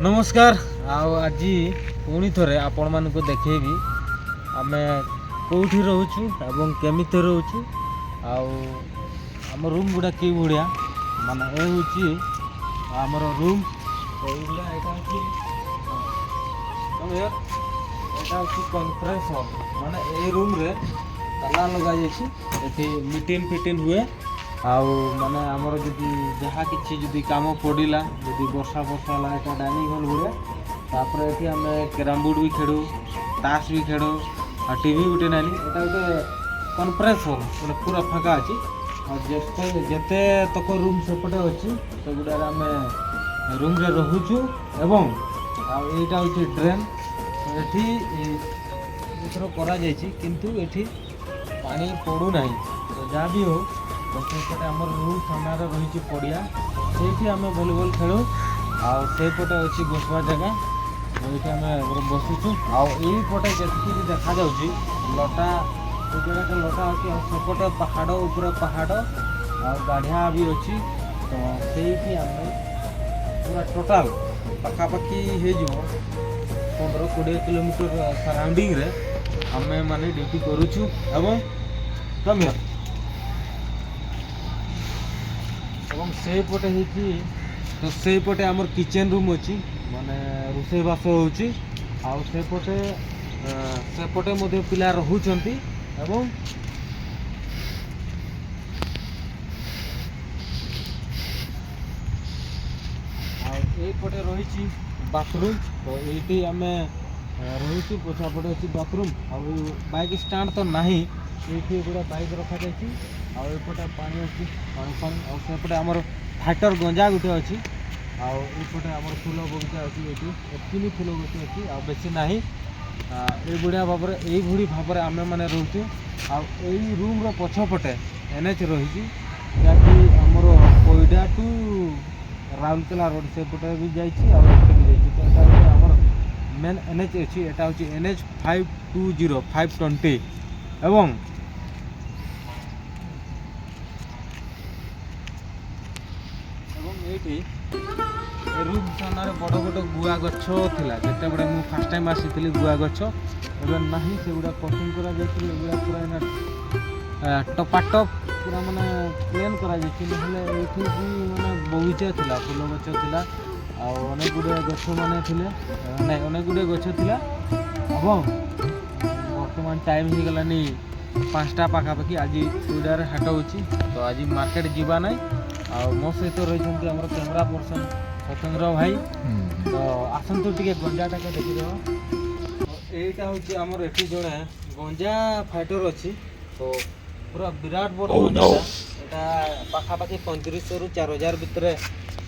ନମସ୍କାର। ଆଉ ଆଜି ପୁଣି ଥରେ ଆପଣମାନଙ୍କୁ ଦେଖେଇବି ଆମେ କେଉଁଠି ରହୁଛୁ ଏବଂ କେମିତି ରହୁଛୁ ଆଉ ଆମ ରୁମ୍ ଗୁଡ଼ା କି ଭଳିଆ। ମାନେ ଏ ହେଉଛି ଆମର ରୁମ୍। ଏଇଗୁଡ଼ା ଏଇଟା ହେଉଛି, ଏଇଟା ହେଉଛି କନଫରେନ୍ସ ହଲ୍। ମାନେ ଏଇ ରୁମ୍ରେ ତାଲା ଲଗାଯାଇଛି, ଏଠି ମିଟିଂ ଫିଟିଂ ହୁଏ। ଆଉ ମାନେ ଆମର ଯଦି ଯାହା କିଛି ଯଦି କାମ ପଡ଼ିଲା, ଯଦି ବର୍ଷା ବର୍ଷା ହେଲା, ଏଇଟା ଡାଇନିଂ ହଲ୍ ଭଳିଆ। ତାପରେ ଏଠି ଆମେ କ୍ୟାରମ୍ ବୋର୍ଡ଼ ବି ଖେଳୁ, ତାସ୍ ବି ଖେଳୁ। ଆଉ ଟିଭି ଗୋଟେ ନାହିଁ, ଏଇଟା ଗୋଟେ କନଫରେନ୍ସ ହଲ୍, ମାନେ ପୁରା ଫାଙ୍କା ଅଛି। ଆଉ ଯେତେ ଯେତେ ତକ ରୁମ୍ ସେପଟେ ଅଛି, ସେଗୁଡ଼ାରେ ଆମେ ରୁମ୍ରେ ରହୁଛୁ। ଏବଂ ଆଉ ଏଇଟା ହେଉଛି ଡ୍ରେନ୍। ଏଠି ଏଥର କରାଯାଇଛି, କିନ୍ତୁ ଏଠି ପାଣି ପଡ଼ୁନାହିଁ। ତ ଯାହା ବି ହଉ, ତ ସେପଟେ ଆମର ରୁମ୍ ସାମ୍ନାରେ ରହିଛି ପଡ଼ିଆ, ସେଇଠି ଆମେ ଭଲିବଲ୍ ଖେଳୁ। ଆଉ ସେଇପଟେ ଅଛି ବସିବା ଜାଗା, ଏଇଠି ଆମେ ବସୁଛୁ। ଆଉ ଏଇପଟେ ଯେତିକି ବି ଦେଖାଯାଉଛି ଲଟା, ସେ ଜାଗାଟା ଲଟା ଅଛି। ଆଉ ସେପଟେ ପାହାଡ଼ ଉପରେ ପାହାଡ଼ ଆଉ ଗାଢ଼ିଆ ବି ଅଛି। ତ ସେଇଠି ଆମେ ପୁରା ଟୋଟାଲ୍ ପାଖାପାଖି ହେଇଯିବ 15-20 କିଲୋମିଟର ସରାଉଣ୍ଡିଂରେ ଆମେ ମାନେ ଡ୍ୟୁଟି କରୁଛୁ। ଏବଂ ତମେ ଏବଂ ସେଇପଟେ ହେଇଛି, ତ ସେଇପଟେ ଆମର କିଚେନ୍ ରୁମ୍ ଅଛି, ମାନେ ରୋଷେଇବାସ ହେଉଛି। ଆଉ ସେପଟେ ସେପଟେ ମଧ୍ୟ ପିଲା ରହୁଛନ୍ତି। ଏବଂ ଆଉ ଏଇପଟେ ରହିଛି ବାଥରୁମ୍। ତ ଏଇଠି ଆମେ ରହୁଛୁ, ପଛପଟେ ଅଛି ବାଥରୁମ୍। ଆଉ ବାଇକ୍ ଷ୍ଟାଣ୍ଡ ତ ନାହିଁ, ଏଇଠି ଏଗୁଡ଼ା ବାଇକ୍ ରଖାଯାଇଛି। ଆଉ ଏପଟେ ପାଣି ଅଛି, ପାଣି ଫାଣି। ଆଉ ସେପଟେ ଆମର ଫାଇଟର ଗଞ୍ଜା ଗୋଟେ ଅଛି। ଆଉ ଏପଟେ ଆମର ଫୁଲ ବଗିଚା ଅଛି, ଏଇଠି ଏତିକି ଫୁଲ ଗଛ ଅଛି, ଆଉ ବେଶୀ ନାହିଁ। ଏଇଭଳିଆ ଭାବରେ, ଏଇଭଳି ଭାବରେ ଆମେମାନେ ରହୁଛୁ। ଆଉ ଏଇ ରୁମ୍ର ପଛପଟେ ଏନ୍ ଏଚ୍ ରହିଛି, ଯାହାକି ଆମର କୋଇଡ଼ା ଟୁ ରାଉରକେଲା ରୋଡ଼ ସେପଟେ ବି ଯାଇଛି ଆଉ ଏପଟେ ବି ଯାଇଛି। ତ ଏଇଟା ହେଉଛି ଆମର ମେନ୍ ଏନ୍ ଏଚ୍ ଅଛି, ଏଇଟା ହେଉଛି NH 520, 520। ଏବଂ ଏବଂ ଏଇଠି ଏ ରୁମ୍ ସାମ୍ନାରେ ବଡ଼ ବଡ଼ ଗୁଆ ଗଛ ଥିଲା। ଯେତେବେଳେ ମୁଁ ଫାର୍ଷ୍ଟ ଟାଇମ୍ ଆସିଥିଲି, ଗୁଆ ଗଛ ଏବେ ନାହିଁ, ସେଗୁଡ଼ା କଟିଂ କରାଯାଇଥିଲା। ଏଗୁଡ଼ା ପୁରା ଏଇନା ଟପାଟପ ପୁରା ମାନେ ପ୍ଲେନ୍ କରାଯାଇଛି। ନହେଲେ ଏଇଠି ବି ମାନେ ବଗିଚା ଥିଲା, ଫୁଲ ଗଛ ଥିଲା ଆଉ ଅନେକ ଗୁଡ଼ିଏ ଗଛ ମାନେ ଥିଲେ, ନାଇଁ, ଅନେକ ଗୁଡ଼ିଏ ଗଛ ଥିଲା। ଏବଂ ବର୍ତ୍ତମାନ ଟାଇମ୍ ହେଇଗଲାନି 5ଟା ପାଖାପାଖି। ଆଜି କୋଇଡ଼ାରେ ହାଟ ହେଉଛି, ତ ଆଜି ମାର୍କେଟ ଯିବା ନାହିଁ। ଆଉ ମୋ ସହିତ ରହିଛନ୍ତି ଆମର କ୍ୟାମେରା ପର୍ସନ୍ ସ୍ୱତନ୍ତ୍ର ଭାଇ। ତ ଆସନ୍ତୁ, ଟିକେ ଗଞ୍ଜାଟାকে ଦେଖିଦେବା। ତ ଏଇଟା ହେଉଛି ଆମର ଏଠି ଜଣେ ଗଞ୍ଜା ଫାଇଟର ଅଛି। ତ ପୁରା ବିରାଟ ବଡ଼ ଗଞ୍ଜାଟା ଏଟା, ପାଖାପାଖି 3500ରୁ 4000 ଭିତରେ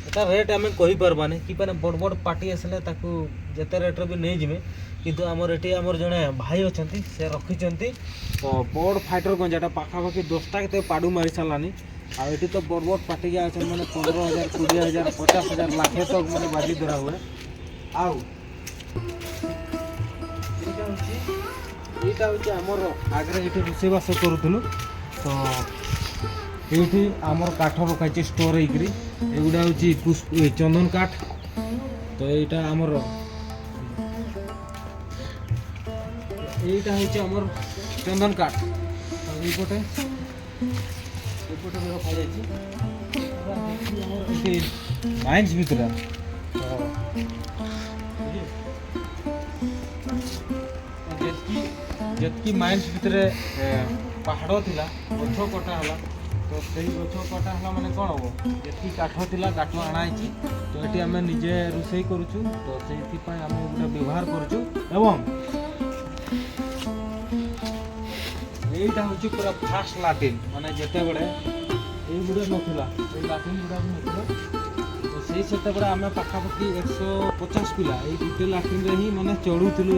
ଏଟା ରେଟ୍ ଆମେ କହିପାରବାନି କି, ମାନେ ବଡ଼ ବଡ଼ ପାର୍ଟି ଆସିଲେ ତାକୁ ଯେତେ ରେଟ୍ରେ ବି ନେଇଯିବେ। କିନ୍ତୁ ଆମର ଏଠି ଆମର ଜଣେ ଭାଇ ଅଛନ୍ତି, ସେ ରଖିଛନ୍ତି। ତ ବଡ଼ ଫାଇଟର ଗଞ୍ଜାଟା ପାଖାପାଖି 10ଟା କେତେ ପାଡ଼ୁ ମାରି ସାରିଲାନି। ଆଉ ଏଠି ତ ବଡ଼ ବଡ଼ ପାର୍ଟି ଅଛନ୍ତି, ମାନେ 15,000, 20,000, 50,000, ଲାଖେ ତକ ମାନେ ବାଜି ଧରା ହୁଏ। ଆଉ ଏଇଟା ହେଉଛି ଆମର ଆଗରେ ଏଇଠି ରୋଷେଇବାସ କରୁଥିଲୁ। ତ ଏଇଠି ଆମର କାଠ ରଖାହେଇଛି ଷ୍ଟୋର୍ ହେଇକିରି। ଏଗୁଡ଼ା ହେଉଛି ଚନ୍ଦନ କାଠ। ତ ଏଇଟା ହେଉଛି ଆମର ଚନ୍ଦନ କାଠ। ତ ଏଇପଟେ ବି ରଖାଯାଇଛି ଆମର ଏଠି ମାଇନ୍ସ ଭିତରେ। ତ ଯେତିକି ଯେତିକି ମାଇନ୍ସ ଭିତରେ ପାହାଡ଼ ଥିଲା, ଗଛ କଟା ହେଲା। ତ ସେଇ ଗଛ କଟା ହେଲା ମାନେ କ'ଣ ହବ, ଯେତିକି କାଠ ଥିଲା କାଠ ଆଣା ହେଇଛି। ତ ଏଠି ଆମେ ନିଜେ ରୋଷେଇ କରୁଛୁ, ତ ସେଇଥିପାଇଁ ଆମେ ଏଗୁଡ଼ା ବ୍ୟବହାର କରୁଛୁ। ଏବଂ ଏଇଟା ହେଉଛି ପୁରା ଫାଷ୍ଟ ଲାଟିନ୍। ମାନେ ଯେତେବେଳେ ଏଇଗୁଡ଼ା ନଥିଲା, ଏଇ ଲାଟିନ୍ ଗୁଡ଼ା ବି ନଥିଲା, ତ ସେଇ ସେତେବେଳେ ଆମେ ପାଖାପାଖି 150 ପିଲା ଏଇ ଗୋଟେ ଲାଟିନ୍ରେ ହିଁ ମାନେ ଚଳୁଥିଲୁ।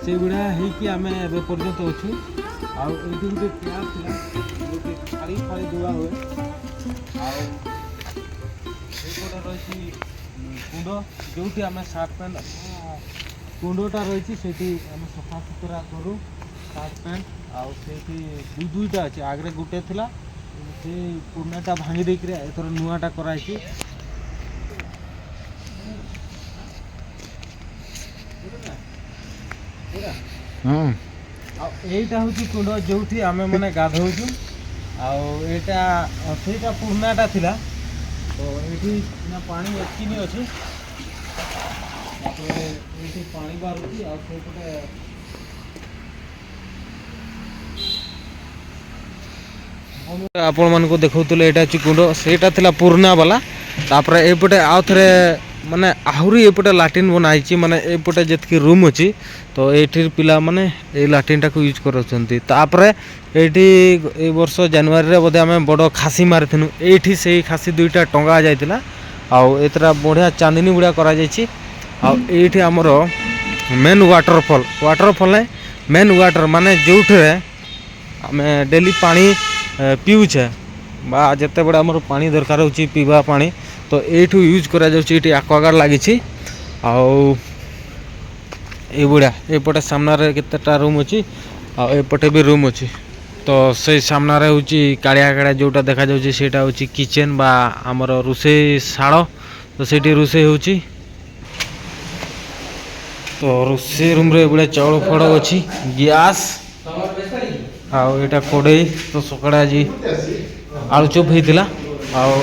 ସେଇଭଳିଆ ହେଇକି ଆମେ ଏବେ ପର୍ଯ୍ୟନ୍ତ ଅଛୁ। ଆଉ ଏଇଠି ଗୋଟେ ଟ୍ୟାପ୍ ଥିଲା, ଯୋଉଠି ଥାଳି ଫାଳି ଧୁଆ ହୁଏ। ଆଉ ଏଇପଟେ ରହିଛି କୁଣ୍ଡ, ଯୋଉଠି ଆମେ ସାର୍ଟ ପ୍ୟାଣ୍ଟ, କୁଣ୍ଡଟା ରହିଛି, ସେଇଠି ଆମେ ସଫାସୁତୁରା କରୁ ସାର୍ଟ ପ୍ୟାଣ୍ଟ। ଆଉ ସେଇଠି ଦୁଇ ଦୁଇଟା ଅଛି, ଆଗରେ ଗୋଟେ ଥିଲା, ସେଇ ପୁରୁଣାଟା ଭାଙ୍ଗି ଦେଇକିରି ଏଥର ନୂଆଟା କରାହେଇଛି। ପୁରା। ହଁ। ଆଉ ଏଇଟା ହେଉଛି କୁଣ୍ଡ, ଯୋଉଠି ଆମେ ମାନେ ଗାଧଉଛୁ। ଆଉ ଏଇଟା ସେଇଟା ପୁରୁଣାଟା ଥିଲା। ତ ଏଇଠି ନା ପାଣି ଏତିକି ଅଛି, ତାପରେ ଏଇଠି ପାଣି ବାହାରୁଛି। ଆଉ ସେଇପଟେ ଆପଣମାନଙ୍କୁ ଦେଖାଉଥିଲେ, ଏଇଟା ହେଉଛି କୁଣ୍ଡ, ସେଇଟା ଥିଲା ପୁରୁଣା ବାଲା। ତାପରେ ଏଇପଟେ ଆଉ ଥରେ ମାନେ ଆହୁରି ଏପଟେ ଲାଟ୍ରିନ୍ ବନା ହେଇଛି। ମାନେ ଏପଟେ ଯେତିକି ରୁମ୍ ଅଛି, ତ ଏଇଠି ପିଲାମାନେ ଏଇ ଲାଟ୍ରିନ୍ଟାକୁ ୟୁଜ୍ କରୁଛନ୍ତି। ତାପରେ ଏଇଠି ଏଇ ବର୍ଷ ଜାନୁଆରୀରେ ବୋଧେ ଆମେ ବଡ଼ ଖାସି ମାରିଥିନୁ ଏଇଠି, ସେଇ ଖାସି ଦୁଇଟା ଟଙ୍ଗା ଯାଇଥିଲା। ଆଉ ଏଥିରେ ବଢ଼ିଆ ଚାନ୍ଦିନୀ ଗୁଡ଼ା କରାଯାଇଛି। ଆଉ ଏଇଠି ଆମର ମେନ୍ ୱାଟରଫଲ୍, ୱାଟରଫଲ୍ ନାହିଁ, ମେନ୍ ୱାଟର, ମାନେ ଯେଉଁଥିରେ ଆମେ ଡେଲି ପାଣି ପିଉଛେ ବା ଯେତେବେଳେ ଆମର ପାଣି ଦରକାର ହେଉଛି, ପିଇବା ପାଣି, ତ ଏଇଠୁ ୟୁଜ୍ କରାଯାଉଛି। ଏଇଠି ଆକ୍ୱାଗାର୍ଡ଼ ଲାଗିଛି। ଆଉ ଏଇଭଳିଆ ଏପଟେ ସାମ୍ନାରେ କେତେଟା ରୁମ୍ ଅଛି ଆଉ ଏପଟେ ବି ରୁମ୍ ଅଛି। ତ ସେଇ ସାମ୍ନାରେ ହେଉଛି କାଳିଆ କାଳିଆ ଯେଉଁଟା ଦେଖାଯାଉଛି, ସେଇଟା ହେଉଛି କିଚେନ୍ ବା ଆମର ରୋଷେଇ ଶାଳ। ତ ସେଇଠି ରୋଷେଇ ହେଉଛି। ତ ରୋଷେଇ ରୁମ୍ରେ ଏଭଳିଆ ଚାଉଳ ଫାଉଳ ଅଛି, ଗ୍ୟାସ୍ ଆଉ ଏଇଟା କଡ଼େଇ। ତ ସକାଳେ ଆଜି ଆଳୁ ଚପ୍ ହେଇଥିଲା। ଆଉ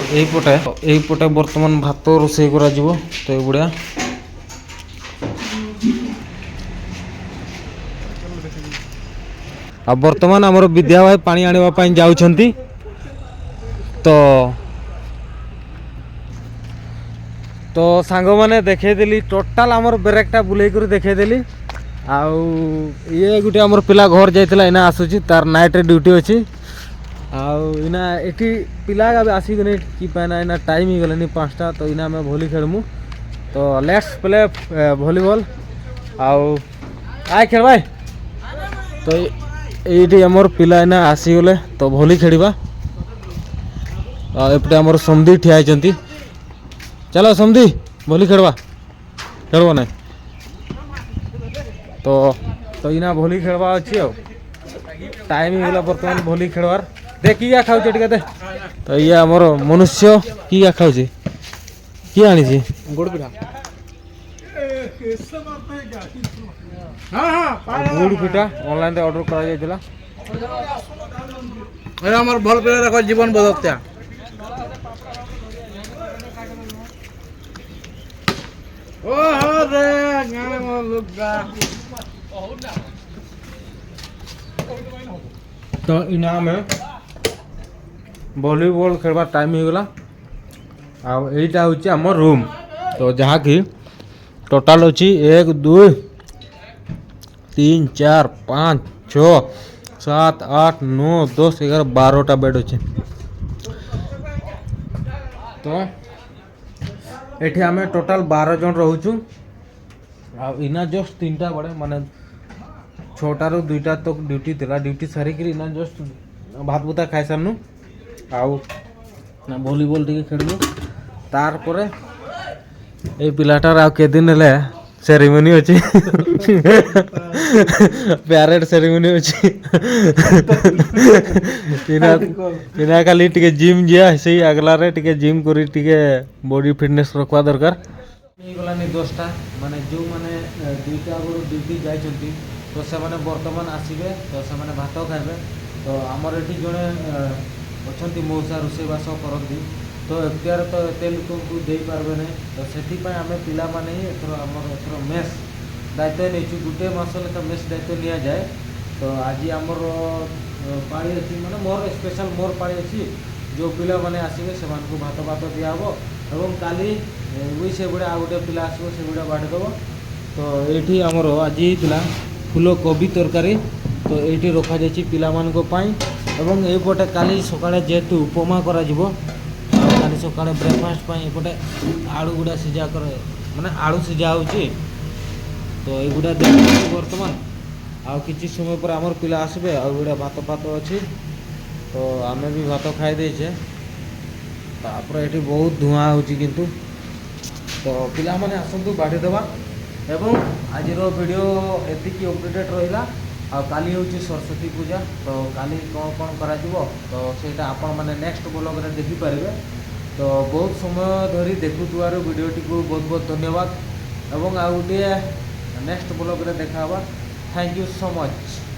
ଏଇପଟେ ବର୍ତ୍ତମାନ ଭାତ ରୋଷେଇ କରାଯିବ। ତ ଏଇଭଳିଆ। ଆଉ ବର୍ତ୍ତମାନ ଆମର ବିଦ୍ୟା ଭାଇ ପାଣି ଆଣିବା ପାଇଁ ଯାଉଛନ୍ତି। ତ ସାଙ୍ଗମାନେ, ଦେଖେଇଦେଲି ଟୋଟାଲ୍ ଆମର ବ୍ୟାରେକ୍ଟା ବୁଲେଇ କରି ଦେଖେଇଦେଲି। ଆଉ ଇଏ ଗୋଟେ ଆମର ପିଲା ଘର ଯାଇଥିଲା, ଏଇନା ଆସୁଛି, ତାର ନାଇଟ୍ରେ ଡ୍ୟୁଟି ଅଛି। ଆଉ ଏଇନା ଏଠି ପିଲା ବି ଆସିଗଲେ କି ପାଇଁ ନା ଏଇନା ଟାଇମ୍ ହେଇଗଲାନି 5ଟା। ତ ଏଇନା ଆମେ ଭଲି ଖେଳିମୁ। ତ let's play volleyball. ଆଉ ଆୟ ଖେଳବାଇ। ତ ଏଇଠି ଆମର ପିଲା ଏଇନା ଆସିଗଲେ, ତ ଭଲି ଖେଳିବା। ଆଉ ଏପଟେ ଆମର ସମଦି ଠିଆ ହେଇଛନ୍ତି। ଚାଲ ସମଦି, ଭଲି ଖେଳବା। ଖେଳିବ ନାଇଁ? ତ ଏଇନା ଭଲି ଖେଳବା ଅଛି। ଆଉ ଟାଇମ୍ ହେଇଗଲା ବର୍ତ୍ତମାନ ଭଲି ଖେଳବାର। ଦେ, କି ଖାଉଛି ଟିକେ ଦେ। ତ ଇଏ ଆମର ମନୁଷ୍ୟ କି ଖାଉଛି? କିଏ ଆଣିଛି? ଗୁଡ଼ ପିଠା। ଗୁଡ଼ ପିଠା ଅନଲାଇନରେ ଅର୍ଡ଼ର କରାଯାଇଥିଲା। ଏଇଟା ଆମର ଭଲ ପିଲା ଦେଖ, ଜୀବନ ବଦଳତା। ଓହୋ ରେ ଗାଁ ଲୁଗା। ତ ଇନା ଆମେ ଭଲିବଲ୍ ଖେଳିବା ଟାଇମ୍ ହେଇଗଲା। ଆଉ ଏଇଟା ହେଉଛି ଆମ ରୁମ୍, ତ ଯାହାକି ଟୋଟାଲ୍ ଅଛି 1, 2, 3, 4, 5, 6, 7, 8, 9, 10, 11, 12ଟା ବେଡ଼୍ ଅଛି। ତ ଏଠି ଆମେ ଟୋଟାଲ୍ 12 ଜଣ ରହୁଛୁ। ଆଉ ଇନା ଜଷ୍ଟ 3ଟା ବେଳେ, ମାନେ 6ଟାରୁ 2ଟା ତକ ଡ୍ୟୁଟି ଥିଲା। ଡ୍ୟୁଟି ସାରିକିରି ଇନା ଜଷ୍ଟ ଭାତ ବୁତା ଖାଇସାରିନୁ ଆଉ ଭଲିବଲ୍ ଟିକେ ଖେଳିଲୁ। ତାରପରେ ଏଇ ପିଲାଟାର ଆଉ କେତେ ଦିନ ହେଲେ ସେରିମନି ଅଛି, ପ୍ୟାରେଡ୍ ସେରିମନି ଅଛି। ଇନା ଖାଲି ଟିକେ ଜିମ୍ ଯିବା, ସେଇ ଆଗଲାରେ ଟିକେ ଜିମ୍ କରି ଟିକେ ବଡି ଫିଟନେସ୍ ରଖିବା ଦରକାର। ହେଇଗଲାନି 10ଟା, ମାନେ ଯେଉଁମାନେ 2ଟା ଆଗରୁ ଡ୍ୟୁଟି ଯାଇଛନ୍ତି, ତ ସେମାନେ ବର୍ତ୍ତମାନ ଆସିବେ, ତ ସେମାନେ ଭାତ ଖାଇବେ। ତ ଆମର ଏଠି ଜଣେ ଅଛନ୍ତି ମଉସା, ରୋଷେଇବାସ କରନ୍ତି। ତ ଏକ୍ତିଆର ତ ଏତେ ଲୋକଙ୍କୁ ଦେଇପାରିବେ ନାହିଁ, ତ ସେଥିପାଇଁ ଆମେ ପିଲାମାନେ ହିଁ ଏଥର ଆମର ଏଥର ମେସ୍ ଦାୟିତ୍ୱ ନେଇଛୁ। ଗୋଟେ ମାସ ଲେଖା ମେସ୍ ଦାୟିତ୍ୱ ନିଆଯାଏ। ତ ଆଜି ଆମର ପାଳି ଅଛି, ମାନେ ମୋର ସ୍ପେଶାଲ ମୋର ପାଳି ଅଛି। ଯେଉଁ ପିଲାମାନେ ଆସିବେ, ସେମାନଙ୍କୁ ଭାତ ଭାତ ଦିଆହେବ ଏବଂ କାଲି ବି ସେଭଳିଆ ଆଉ ଗୋଟେ ପିଲା ଆସିବ, ସେଗୁଡ଼ା ବାଢ଼ିଦେବ। ତ ଏଇଠି ଆମର ଆଜି ହେଇଥିଲା ଫୁଲକୋବି ତରକାରୀ। ତ ଏଇଠି ରଖାଯାଇଛି ପିଲାମାନଙ୍କ ପାଇଁ। ଏବଂ ଏଇପଟେ କାଲି ସକାଳେ ଯେହେତୁ ଉପମା କରାଯିବ, ଆଉ କାଲି ସକାଳେ ବ୍ରେକଫାଷ୍ଟ ପାଇଁ ଏପଟେ ଆଳୁ ଗୁଡ଼ା ସିଝା କରେ, ମାନେ ଆଳୁ ସିଝା ହେଉଛି। ତ ଏଗୁଡ଼ା ଦେଖୁଛି ବର୍ତ୍ତମାନ। ଆଉ କିଛି ସମୟ ପରେ ଆମର ପିଲା ଆସିବେ। ଆଉ ଏଗୁଡ଼ା ଭାତ ଫାତ ଅଛି, ତ ଆମେ ବି ଭାତ ଖାଇ ଦେଇଛେ। ତାପରେ ଏଠି ବହୁତ ଧୂଆଁ ହେଉଛି କିନ୍ତୁ। ତ ପିଲାମାନେ ଆସନ୍ତୁ, ବାଢ଼ିଦେବା। ଏବଂ ଆଜିର ଭିଡ଼ିଓ ଏତିକି ଅପଡେଟେଡ଼ ରହିଲା। ଆଉ କାଲି ହେଉଛି ସରସ୍ୱତୀ ପୂଜା, ତ କାଲି କ'ଣ କ'ଣ କରାଯିବ, ତ ସେଇଟା ଆପଣମାନେ ନେକ୍ସଟ ବ୍ଲଗ୍ରେ ଦେଖିପାରିବେ। ତ ବହୁତ ସମୟ ଧରି ଦେଖୁଥିବାରୁ ଭିଡ଼ିଓଟିକୁ ବହୁତ ବହୁତ ଧନ୍ୟବାଦ ଏବଂ ଆଉ ଗୋଟିଏ ନେକ୍ସଟ ବ୍ଲଗ୍ରେ ଦେଖା ହେବା। Thank you so much.